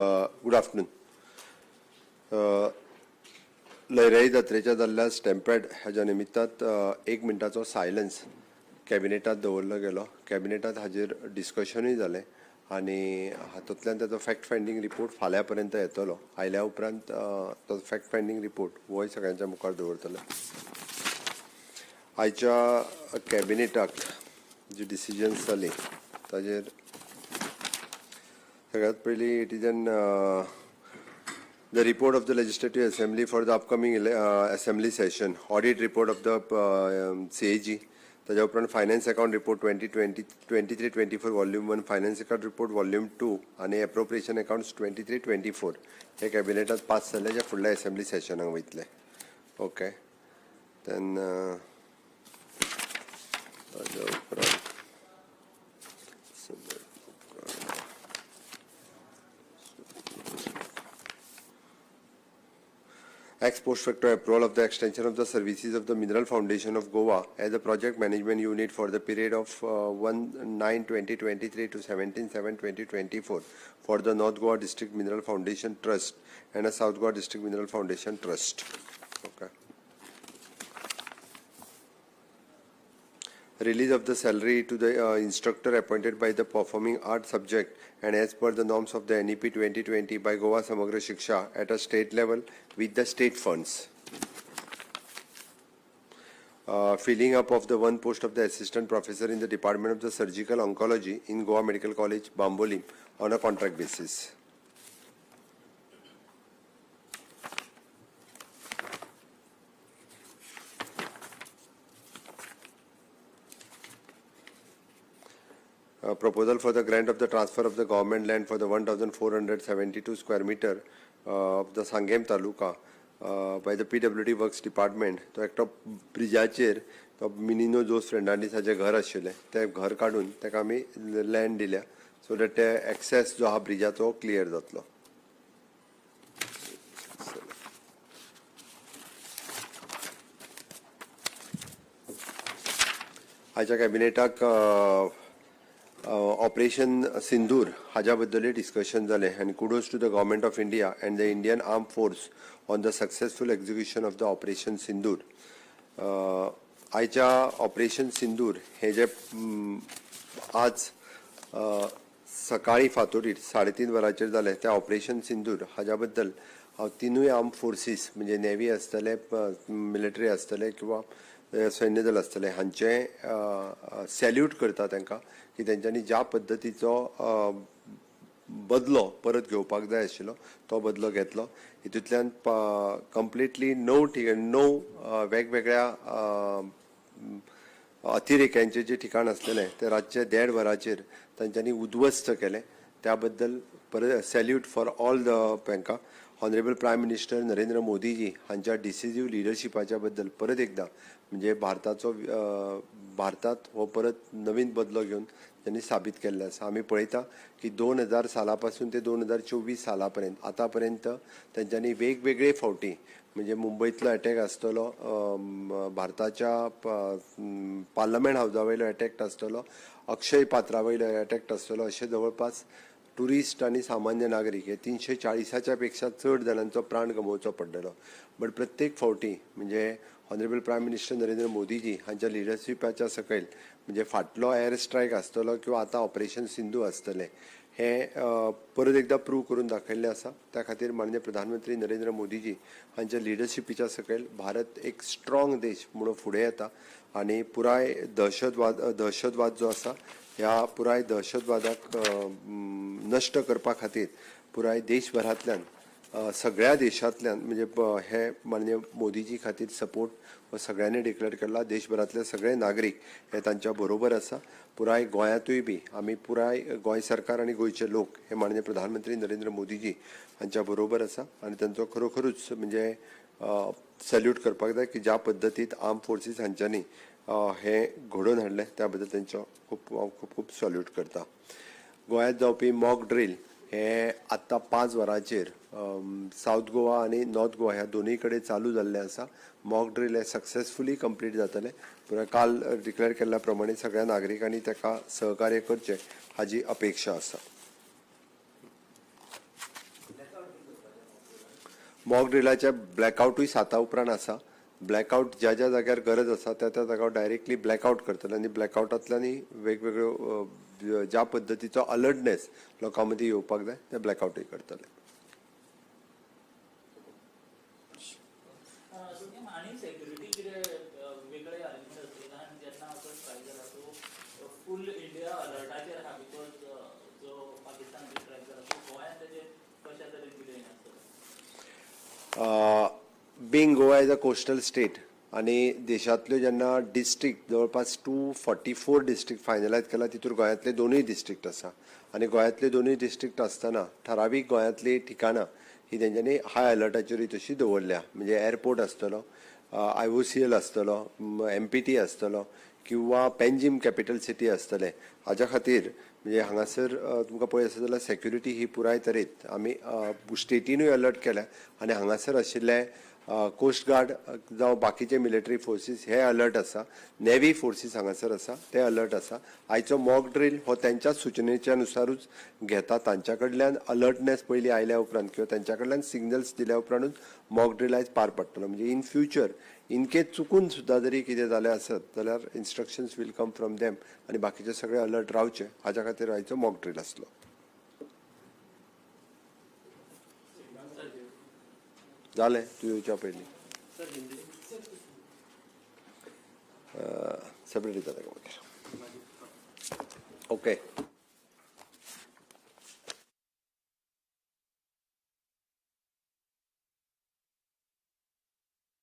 Good afternoon. लयराई जात्रेच्या जाल्ल्या स्टॅम्पेड हाज्या निमित्तांत एक मिनटाचो सायलन्स कॅबिनेटात दवरलो गेलो. कॅबिनेटात हाजेर डिस्कशनूय जालें आनी हातूंतल्यान ताचो फॅक्ट फायंडींग रिपोर्ट फाल्यां पर्यंत येतलो. आयल्या उपरांत तो फॅक्ट फायंडींग रिपोर्ट होय सगळ्यांच्या मुखार दवरतले. आयच्या कॅबिनेटाक जी डिसिजन्स जाली ताजेर सगळ्यात पयलीं it is an the report of the Legislative Assembly for the upcoming assembly session, audit report of the CAG, ताज्या उपरांत finance account report 2023-24 volume 1, finance account report volume 2 आनी एप्रोप्रिएशन अकाउंट्स 23-24 हे कॅबिनेटात पास जाले, जे फुडल्या असेंब्ली सेशनाक वयतले. Okay, then ताज्या उपरांत ex post facto approval of the extension of the services of the Mineral Foundation of Goa as a project management unit for the period of 1/9/2023 to 17/7/2024 for the North Goa District Mineral Foundation Trust and a South Goa District Mineral Foundation Trust. Okay. Release of the salary to the instructor appointed by the performing arts subject and as per the norms of the NEP 2020 by Goa Samagra Shiksha at a state level with the state funds. Filling up of the one post of the assistant professor in the Department of the Surgical Oncology in Goa Medical College, Bambolim, on a contract basis. Proposal for the grant of the transfer of the government land for the 1,472 square meter of the Sangem Taluka by the PWD Works Department. तो एकटो ब्रिजाचेर तो Minino Jos फेर्नांडीसाचें घर आशिल्लें, तें घर काडून ताका आमी लँड दिल्या, सो that ते एक्सेस जो आहा ब्रिजाचो क्लियर जातलो. आयच्या कॅबिनेटाक ऑपरेशन सिंदूर हाज्या बद्दलूय डिस्कशन जालें आनी kudos to the Government of India and the Indian Armed Force on the successful execution of the Operation Sindoor. आयच्या ऑपरेशन सिंदूर हे जे आज सकाळी फांतोडीर 3:30 वरांचेर जालें, त्या ऑपरेशन सिंदूर हाज्या बद्दल हांव तिनूय आर्म फोर्सीस, म्हणजे नेवी आसतले, मिलिटरी आसतले किंवा सैन्य दल आसतले, हांचें सॅल्यूट करता तांकां की तेंच्यांनी ज्या पद्दतीचो बदलो परत घेवपाक जाय आशिल्लो तो बदलो घेतलो. हितूंतल्यान कंप्लिटली 9 वेगवेगळ्या अतिरेक्यांचें जें ठिकाण आसलेलें तें रातचें 1:30 वरांचेर तांच्यांनी उद्ध्वस्त केलें. त्या बद्दल परत सॅल्यूट फॉर ऑल the तांकां. ऑनरेबल प्रायम मिनिस्टर नरेंद्र मोदीजी हांच्या डिसिजीव लिडरशिपाच्या बद्दल परत एकदां म्हणजे भारताचो भारतात हो परत नवीन बदलो घेवन त्यांनी साबीत केल्लें आसा. आमी पळयता की 2000 साला पासून ते 2024 साला पर्यंत आतां पर्यंत तेंच्यांनी वेगवेगळे फावटी, म्हणजे मुंबयतलो एटॅक आसतलो, भारताच्या पार्लमेंट हावजा वयलो एटॅक आसतलो, अक्षय पात्रा वयलो एटॅक आसतलो, अशे जवळपास टुरिस्ट आनी सामान्य नागरीक हे 340 पेक्षा चड जाणांचो प्राण गमोवचो पडलेलो. बट प्रत्येक फावटी म्हणजे ऑनरेबल प्रायम मिनिस्टर नरेंद्र मोदीजी हांच्या लिडरशिपाच्या सकयल, म्हणजे फाटलो एअर स्ट्रायक आसतलो किंवा आतां ऑपरेशन सिंधू आसतलें, हें परत एकदां प्रूव करून दाखयल्लें आसा. त्या खातीर माननीय प्रधानमंत्री नरेंद्र मोदीजी हांच्या लिडरशिपीच्या सकयल भारत एक स्ट्रॉंग देश म्हणून फुडें येता आनी पुराय दहशतवाद जो आसा ह्या पुराय दहशतवादाक नश्ट करपा खातीर पुराय देशभरांतल्यान सगळ्या देशांतल्यान म्हणजे हे माननीय मोदीजी खातीर सपोर्ट हो सगळ्यांनी डिक्लेअर केला. देशभरांतले सगळे नागरीक हे तांच्या बरोबर आसा. पुराय गोंयांतूय बी आमी पुराय गोंय सरकार आनी गोंयचे लोक हे माननीय प्रधानमंत्री नरेंद्र मोदीजी हांच्या बरोबर आसा आनी तांचो खरोखरूच म्हणजे सॅल्यूट करपाक जाय की ज्या पद्दतीत आर्म फोर्सीस हांच्यांनी हें घडोवन हाडलें त्या बद्दल तांचो खूब खूब खूब सॅल्यूट करता. गोंयांत जावपी मॉक ड्रील हे आत्तां 5 वरांचेर सावथ गोवा आनी नॉर्थ गोवा ह्या दोनूय कडेन चालू जाल्लें आसा. मॉक ड्रील हे सक्सेसफुली कंप्लीट जातलें. पुराय काल डिक्लेअर केल्ल्या प्रमाणे सगळ्या नागरिकांनी ताका सहकार्य करचें हाजी अपेक्षा आसा. मॉक ड्रिलाच्या ब्लॅकआवटूय 7 उपरांत आसा. ब्लॅकआवट ज्या ज्या जाग्यार गरज आसा त्या त्या जाग्यार डायरेक्टली ब्लॅकआवट करतले आनी ब्लॅकआवटांतल्यानूय वेगवेगळ्यो ज्या पद्दतीचो अलर्टनेस लोकां मदीं येवपाक जाय ते ब्लॅकआवटूय करतले. आनी सेक्युरिटी कितें वेगळे अरेंजमेंट आसतले कारण जेन्ना असो स्ट्रायक जाला सो फूल इंडिया अलर्टाचेर आहा because जो पाकिस्तानाचेर स्ट्रायक जाला सो गोंयांत तेजेर कशा तरेन कितें हें आसतलें? Being Goa as a coastal state आनी देशांतल्यो जेन्ना डिस्ट्रिक्ट जवळपास 244 डिस्ट्रिक्ट फायनलायज केला तितूर गोंयांतले 2 डिस्ट्रिक्ट आसा आनी गोंयांतले 2 डिस्ट्रिक्ट आसतना ठरावीक गोंयांतली ठिकाणां ही तेंच्यांनी हाय अलर्टाचेरूय तशी दवरल्या. म्हणजे एअरपोर्ट आसतलो, IOCL आसतलो, MPT आसतलो किंवा पेंजीम कॅपिटल सिटी आसतले. हाज्या खातीर म्हणजे हांगासर तुमकां पळय आसा जाल्यार सेक्युरिटी ही पुराय तरेन आमी स्टेटीनूय अलर्ट केल्या आनी हांगासर आशिल्ले कोस्ट गार्ड जावं बाकीचे मिलिटरी फोर्सीस हे अलर्ट आसा, नेव्ही फोर्सीस हांगासर आसा ते अलर्ट आसा. आयचो मॉक ड्रील हो तेंच्याच सुचनेच्या नुसारूच घेता. तांच्या कडल्यान अलर्टनेस पयलीं आयल्या उपरांत किंवा तेंच्या कडल्यान सिग्नल्स दिल्या उपरांतूच मॉक ड्रील आयज पार पडटलो. म्हणजे इन फ्युचर इन केस चुकून सुद्दां जरी कितें जालें आसत जाल्यार instructions will come from them आनी बाकीचे सगळे अलर्ट रावचे हाज्या खातीर आयचो मॉक ड्रील आसलो. जालें तूं येवच्या पयलीं सेपरेट दिता ताका मागीर. ओके.